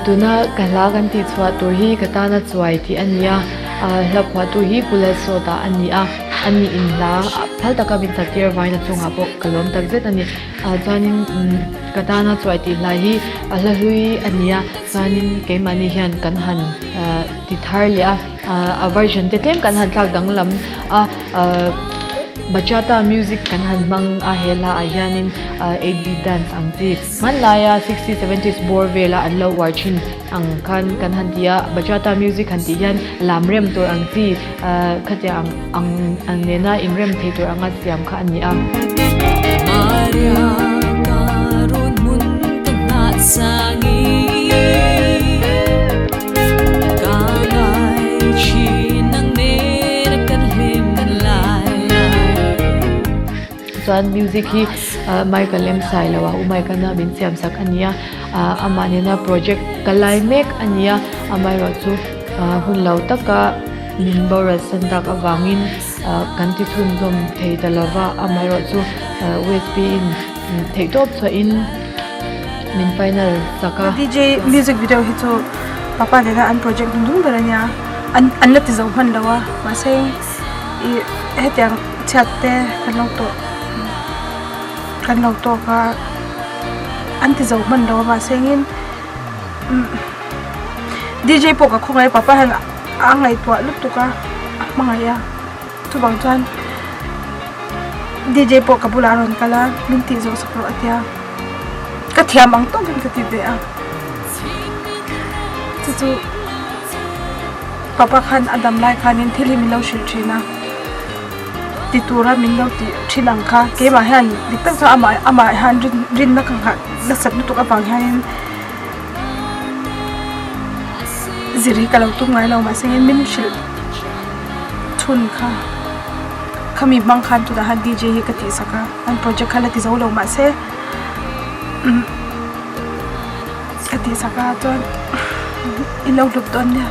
Tuna ka hla kan tih chhuah tur hi ka tana chuai tih a ni a, hla phuahtu hi Pu Lalsawta a ni a, a ni in hla phal taka min chak tir avangin a chungah pawh ka lawm tak zet a ni. Chuanin ka tana chuai tih hla hi a hla hlui a ni a, chuanin keimahni hian kan han ti thar leh a, a version te tlem kan han thlak danglam a. Bachata music kan han hmang a he hla ah hianin 8 beat dance ang chi hmanlaia sixty seventies bawr vela an lo uar thin ang khan kan han ti a bachata music han tih hian lam rem tur ang chi khatiang ang ang ang nena inrem thei tur anga siam kha a ni a. Chuan music hi Michael lem sai lo a u Michael a min siam sak a ni a amah nena project ka lai mek a ni a amaherawhchu hun lo taka min boral san tak avangin kan ti chhunzawm thei ta lova amaherawhchu usb in theihtawp chhuahin min final sak a. DJ music video hi chu papa nena an project dum dum ber a nia an an la ti zo hman lo a mahse ih hetiang chhiat te kan lo tawh kan lo tawk a an ti zo hman lo a mahse engin DJ pawh ka khawngaih a papa hian a ngaihtuah lutuk a a hmangaih a chuvang chuan DJ pawh ka bulah a rawn kal a min tih zawh sak rawh a tia ka thiam ang tawkin ka ti ve a chu chu papa khan a dam lai khanin thil hi min lo hrilh thin a ti tura min lo tih thin ang kha keimah hian dik tak chuan amah amah hian rin rinna ka nghah nasat lutuk avang hianin zir hi ka lo tum ngai lo mahse min hrilh chhun kha khami hmang khan tunah khan D J hi ka tih sak a an project kha la ti zo lo mahse umm ka tih sak a chuan in lo hlut dawn nia.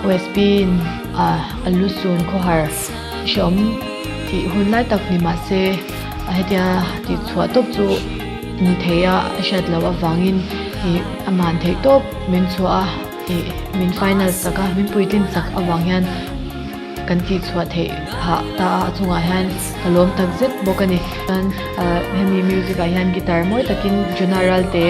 USB in a lu sun khawhar hreawm tih hun lai tak ni mah se hetia tih chhuah tawp chu ni thei a a hriat loh avangin ih a man theih tawp min chhuah a ih min final sak a min puitlin sak avang hian kan tih chhuah theih phah ta a a chungah hian ka lawm tak zet bawk a ni chuan hemi music ah hian guitar mawi takin Jona Ralte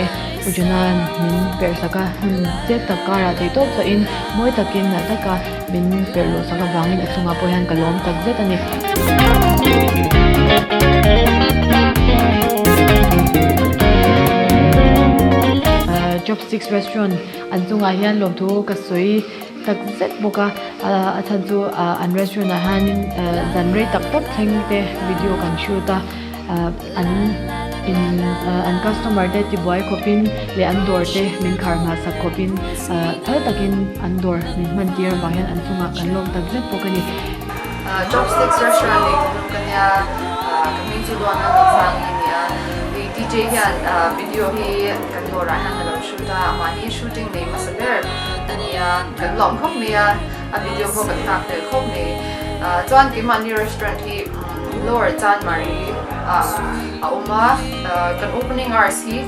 U Jona'n min perh sak a hun chet tak karah theih tawp chauhin mawi takin nalh taka min perh luh sak avangin a chungah pawh hian ka lawm tak zet a ni. Chopsticks restaurant an chungah hian lawmthu ka sawi tak zet bawk a a chhan chu an restaurant ah hianin zan rei tak tak thleng te video kan shoot a an in an customer te tibuai khawpin leh an dawr te min khar nghah sak khawpin phal takin an dawr min hman tir avang hian an chungah kan lawm tak zet bawk a ni. Chopsticks restaurant nei tu ka nia ka hming chu Luana Nunsang a ni a hei DJ hian video hi kan dawrah hian a lo shoot a amah hi shooting nei hmasa ber a nia kan lawm khawp mai a a video pawh kan nghak tel khawp mai chuan keimahni restaurant hi Lower Chanmari ah a awm a kan opening hours hi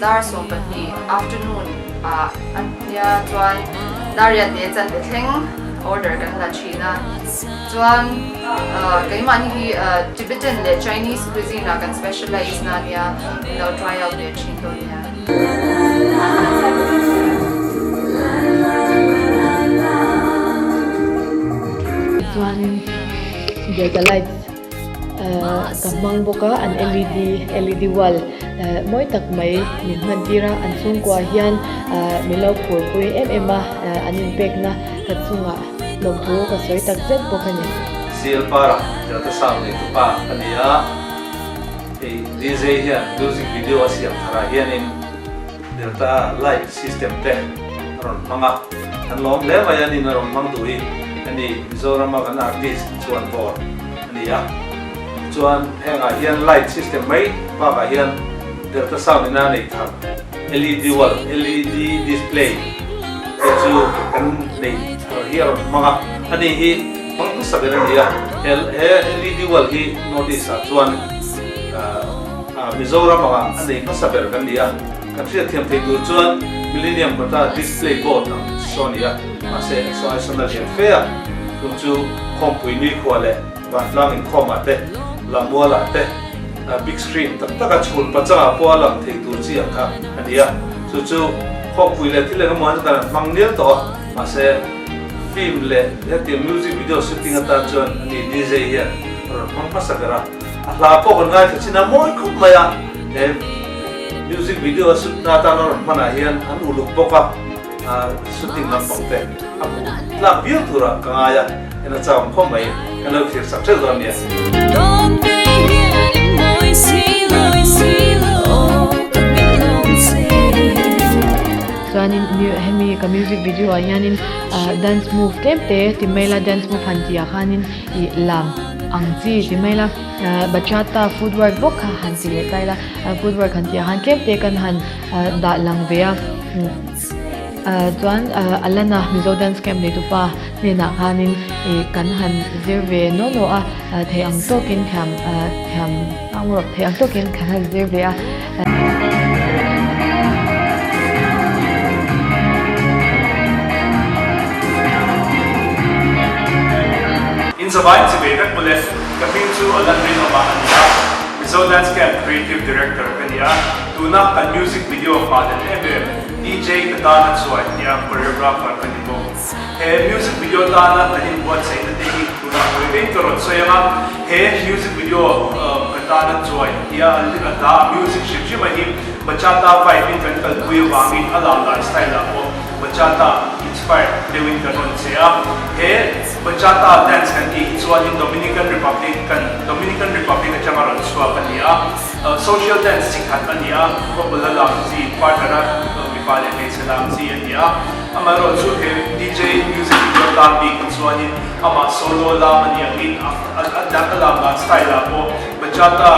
dar 12 afternoon ah a nia chuan dar riat leh chanve thleng order kan la thin a chuan keimahni hi Tibetan leh Chinese cuisine ah kan specialize na nia min lo try out leh thin dawn nia. Chuanin Delta lights ka hmang bawk a an led led wall mawi tak mai min hman tir a an chhungkua hian min lo phur pui em em a an inpekna ka chungah lawmthu ka sawi tak zet bawk a ni. Sial para Delta sound nei tupa ka ni a, hei DJ hian music video a siam tharah hianin Delta light system te a rawn hmang a, kan lawm hle mai a nin a rawn hmang duh hi a ni, Mizorama kan artist chuan bawr a ni a, chuan hengah hian light system mai bakah hian Delta sound ina nei thar LED wall, LED display te chu. chu kan nei thar hi a rawn hmang a, ani hi hmang hmasa ber a ni a, he led wall hi North East ah chuan Mizoram angah a nei hmasa ber kan ni a, kan hriatthiam thei tur chuan Millennium kawta display board ang saw a ni a, mahse saw ai sawn a lian fe a, chung chu khawmpui nikhua leh vantlang inkhawmah te, lammualah te big screen tak taka chhun pachangah pawh a lang thei tur chi ang kha a ni a, chu chu khawmpui leh thil engemaw an kan hmang nial tawh a, mahse film leh hetiang music video shooting atan chuan ani DJ hian a rawn hmang hmasa ber a, a hla pawh kan ngaithla chin a mawi khawp mai a, he music video a shoot na atan a rawn hmanah hian an uluk bawk a, shooting lampang te a hmuh tlak viau turah ka ngai a. En a chau khawp mai, kan lo thlir sak ṭeuh dawn nia. Chuanin hemi ka music video ah hianin dance move tlem te ti mai ila dance move han tih ah khanin ih lam ang chi ti mai ila bachata footwork bawk kha han ti leh ta ila footwork han tih ah khan tlem te kan han dah lang ve a. Chuan Alana Mizo Dance Camp neitupa hnenah khanin ih kan han zir ve naw naw a, thei ang tawkin thiam thiam thei ang tawkin kan han zir ve a. In zavai chi ve vek mawle, ka hming chu Alan Rinawma a ni a, Mizo Dance Camp Creative Director ka ni a, tuna kan music video hma den em em. DJ ka tana chuai tia choreographer ka ni bawk. He music video tana kan inbuatsaihna te hi tunah hawi veng ka rawn sawi ang a, he music video ka tana chuai tia a hla a music hrim hrim a hi bachata vibe in kan kalpui avangin a lam dan style ah pawh bachata inspired deuhin kan rawn che a. He bachata dance kan tih hi chuanin Dominican Republic kan Dominican Republic atanga rawn chhuak a ni a. Social dance chi khat a ni a, couple a lam chi, partner a mipa leh hmeichhe lam chi a ni a. Amaherawhchu he DJ music video tan bik hi chuanin amah solo lam a ni angin a a lam dan style ah pawh bachata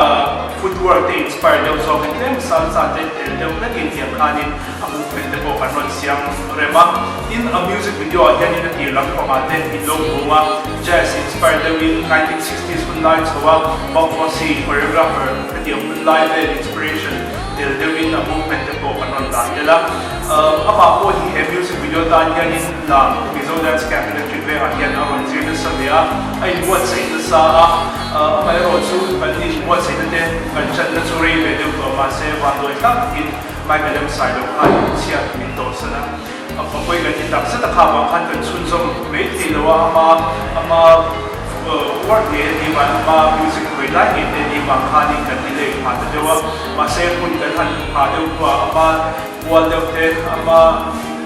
footwork te inspire deuh zawkin tlem salsa te tel deuh hlekin tiang khanin a movement te pawh kan rawn siam rem a. Tin, a music video ah hianin a tir lampangah te in lo hmu a, jazz inspire deuhin 1960s hun lai chho a Bob Fosse choreographer hetiang hun lai vel inspiration tel deuhin a movement te pawh kan rawn dah tel a. Amah pawh hi he music video tan hianin lam Mizo Dance Camp Electric vengah hian a rawn zir nasa ve a, a inbuatsaih nasa a. Amaherawhchu kan inbuatsaihna te kan channa chu rei ve deuh tawh mahse vanduai hlak takin Michael M. Sailo khan chhiat min tawhsan a, a pawi kan ti tak zet a, kha vang khan kan chhunzawm mai thei lo a, ama ama work ngei a ni vang, ama music hawi lai ngei te a ni vang khanin kan delay phah ta deuh a, mahse hun kan han phah deuh hnuah ama kual deuh te, ama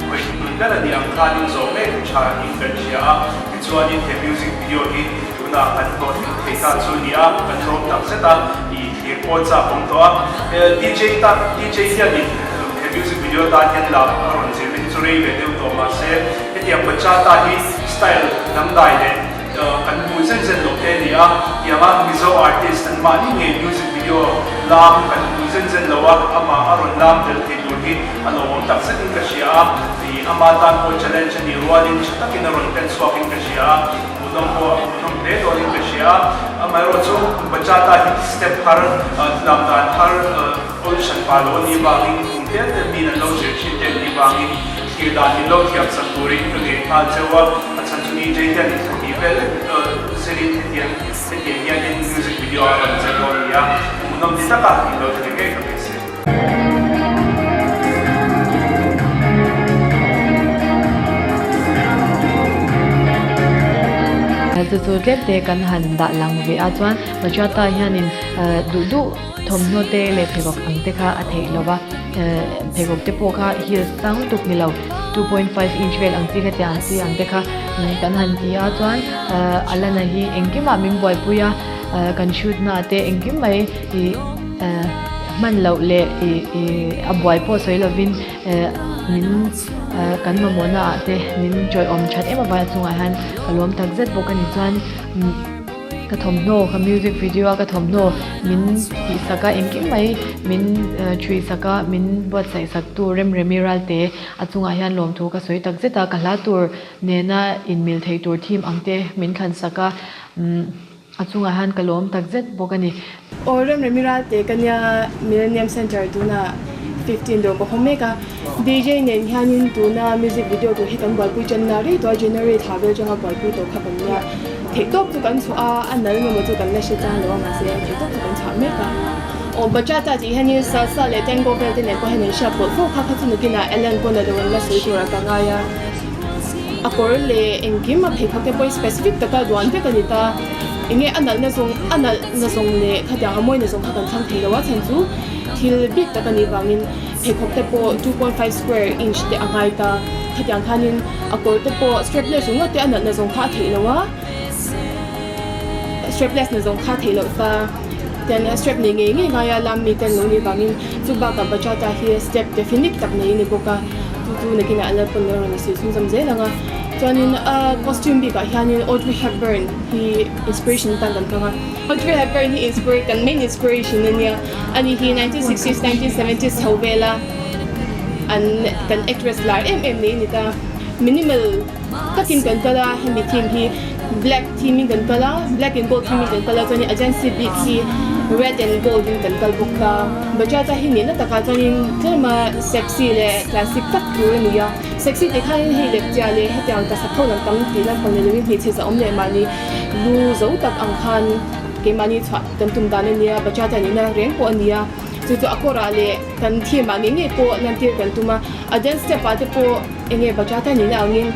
hawi hnun ber a ni ang khanin zawh ngei tha in kan hria a, tichuanin he music video hi Tunah kan hlawhtling thei ta chu ni a, kan lawm tak zet a, i thlir pawh chak awm tawh a. DJ ta DJ hianin he music video tan hian lam a rawn zir na hi chu rei ve deuh tawh mahse hetiang bachata hi style dangdai leh kan hmuh zen zen loh te a ni a, tianga Mizo artist an mahni ngei music video lam kan hmuh zen zen lo a, amah a rawn lam tel thei tur hi a lawmawm tak zetin ka hria a, i ama tan pawh challenge a nih rualin tha takin a rawn pen chhuakin ka hria a. Hmuhnawm pawh a hmuhnawm hle dawnin ka hria a, amaherawhchu bachata hi step thar, lam dan thar audition pah lo a nih vangin kum tel tel miin an lo zir thin te an nih vangin thlir dan min lo thiam sak turin ka ngei nghal cheu a, a chhan chu DJ hian in thla hnih vel zirin hetiang hetiang hianin music video a rawn che dawn a ni a, hmuhnawm ti taka in lo thlir ngei ka beisei. Chu chu tlem te kan han dah lang ve a chuan bachata hianin duh duh thawmhnaw te leh pheikhawk ang te kha a theih lo va pheikhawk te pawh kha heels sang lutuk ni lo 2.5 inch vel ang chi kha tiang ang chi ang te kha kan han ti a chuan a lana hi engkimah min buaipui a kan shoot na ah te engkim mai ih hman loh leh ih ih a buai pawh sawi lovin eh min kan mamawhna ah te min chawiawm that em avanga chungah hian ka lawm tak zet bawk a ni chuan. Ka thawmhnaw ka music video a ka thawmhnaw min tihsak a engkim mai min thuisak a min buatsaih sak tu Remremi Ralte a chungah hian lawmthu ka sawi tak zet a ka hla tur nena inmil thei tur theme ang te min thlan sak a umm a chungah hian ka lawm tak zet bawk a ni. Aw Remremi Ralte ka nia Millennium Centre tunah 15 dawr ka haw mek a DJ nen hianin tuna music video tur hi kan buaipui tan na rei tawh a January thla vel atanga buaipui tawh kha kan nia theihtawp chu kan chhuah a a nal ngemaw chu kan la hre chang lo a mahse theihtawp chu kan chhuah mek a. Aw bachata tih hianin salsa leh tango vel te nen pawh hian an hriat pawlh fo kha kha chu nakinah Ellen pawn a lo an la sawi turah ka ngai a. A kawr leh engkim a pheikhawk te pawhin specific taka duan vek a ni ta. Enge a nalhna zawng a nalhna zawng leh khatiang a mawina zawng kha kan thlang thei lo a chhan chu thil bik tak a nih vangin pheikhawk te pawh 2.5 square inch te a ngai ta. Khatiang khanin a kawr te pawh strapless ringawt te a nalhna zawng kha a theih lo a, strapless na zawng kha a theih loh ta. Tian strap nei ngei ngei ngaia lam mi te an lo nih vangin chu bakah bachata hi step definite tak nei a ni bawk a, chu chu nakinah a lalpawn lo rawn insuih chhunzawm zel ang a. Chuanin a costume bikah hianin Audrey Hepburn hi inspiration atan kan hmang a. Audrey Hepburn hi inspire kan main inspiration a nia, ani hi 1960s, 1970s chho vela an kan actress lar em em nei a ni ta. Minimal takin kan kal a, hemi theme hi black theme in kan kal a, black and gold theme in kan kal a, chuanin agency bik hi red and gold in kan kal bawk a. Bachata hi nihna takah chuanin tlema sexy leh classic tak tur a ni a, sexy tih khanin hei lepchiah leh hetiang taksa tho lam tam tih lampang ni lovin hmeichhe zahawm leh mahni lu zo tak ang khan keimahni chhuah kan tum dan a nia, bachata nihna reng pawh a ni a, chu chu a kawrah leh kan theme ah ngei ngei pawh lantir kan tum a, a dance step ah te pawh. Enge bachata nihna angin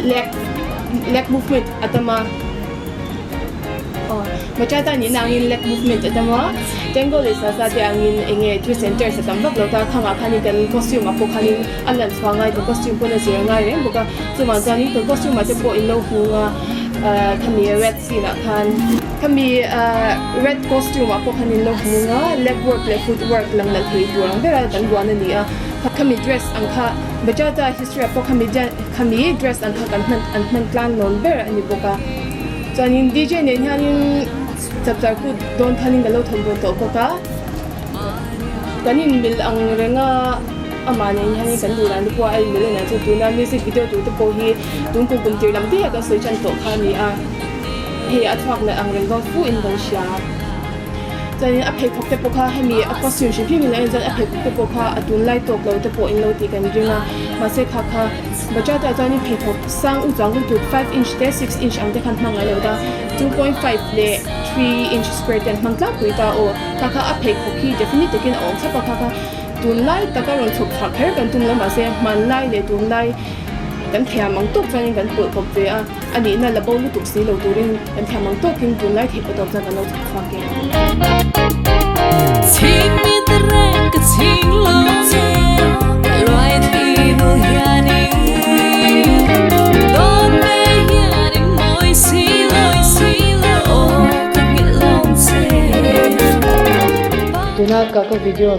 leg leg movement a tam a aw bachata nihna angin leg movement a tam a tango leh salsa te angin enge twist and turns a tam vak lo ta khangah khanin kan costume ah pawh khanin a lan chhuah ngai kan costume pawn a zir a ngai reng bawk a chuvang chuanin kan costume ah te pawh in lo hmung a ah khami red scene ah khan khami ah red costume ah pawh khan in lo hmung a leg work leh foot work lang nalh thei tur ang bera kan buan a ni a. Khami dress ang kha Bachata history ah pawh khami khami dress ang kha kan hman an hman tlang nawn ber a ni bawk a chuanin DJ nen hianin chapchar kut dawn khanin ka lo thawm dawn tawh bawk a kan inmil ang reng a amah nen hianin kan duh dan te pawh a inmil a nia chu tuna music video tur te pawh hi tun kum kum tir lam daih a kan sawi tan tawh kha a ni a hei a chhuak nalh ang reng dawn fu in kan hria. Chuanin a pheikhawk te pawh kha hemi a costume hrim hrim in a en chuan a pheikhawk te pawh kha a tunlai tawk lo te pawh in lo tih kan ring a mahse kha kha bachata ah chuanin pheikhawk sang u chuang lutuk five inch te six inch ang te khan hmang a lo ta two point five leh three inch square te an hmang tlangpui ta aw kha kha a pheikhawk hi definite takin a awm thlap a kha kha tunlai taka rawn chhawp chhuah kher kan tum lo mahse hmanlai leh tunlai kan thiam ang tawk chuanin kan pawlh kawp ve a. A nihna la bo lutuk si lo turin kan thiam ang tawkin tunlai theih pawh tawp chuan kan lo chhuk chhuak e. Tuna ka ka video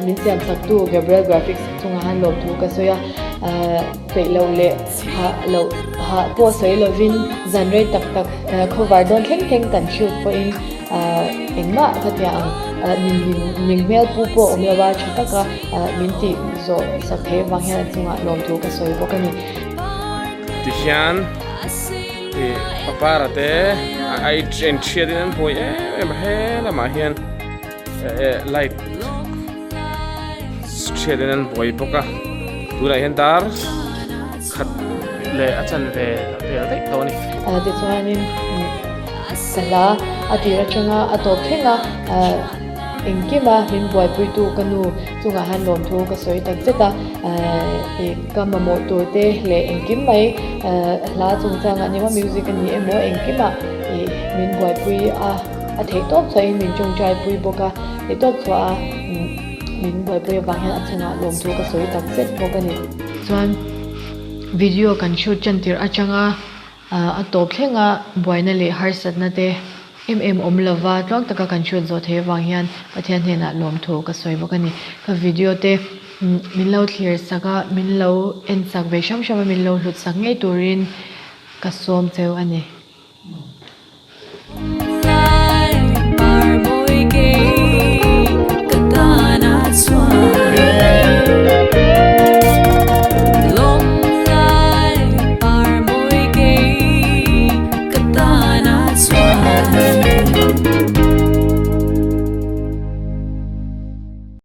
min siam sak tu Gabriel Graphics chungah han lawmthu ka sawi a peih loh leh Hah loh hah pawh sawi lovin zan rei tak tak khawvar dawn thleng thleng kan shoot pawhin engmah ka tia ang ning ning hmel pu pawh awm lova tha taka min tih zawh sak theih avang hian a chungah lawmthu ka sawi bawk a ni. Tihian ih papara te a enthiat in an buai em em a he lamah hian light thiat in an buai bawk a tunah hian dar khat leh a chanve a pel daih tawh a ni. Tichuanin ka hla a tir atanga a tawp thleng a engkima min buaipuitu ka nu chungah hian lawmthu ka sawi tak zet a ka mamawh tur te leh engkim mai hla chungchangah ni emaw music a ni emaw engkimah min buaipui a. A theih tawp chhuahin min tawngtai pui bawk a, theih tawp chhuah a min buaipui avang hian a chungah lawmthu ka sawi tak zet bawk a ni. Chuan video kan shoot tan tirh atanga a tawp thlenga buaina leh harsatna te em em awm lova tluang taka kan shoot zawh theih avang hian Pathian hnenah lawmthu ka sawi bawk a ni. Ka video te min lo thlir sak a, min lo en sak ve hram hram a, min lo hlut sak ngei turin ka sawm cheu a ni.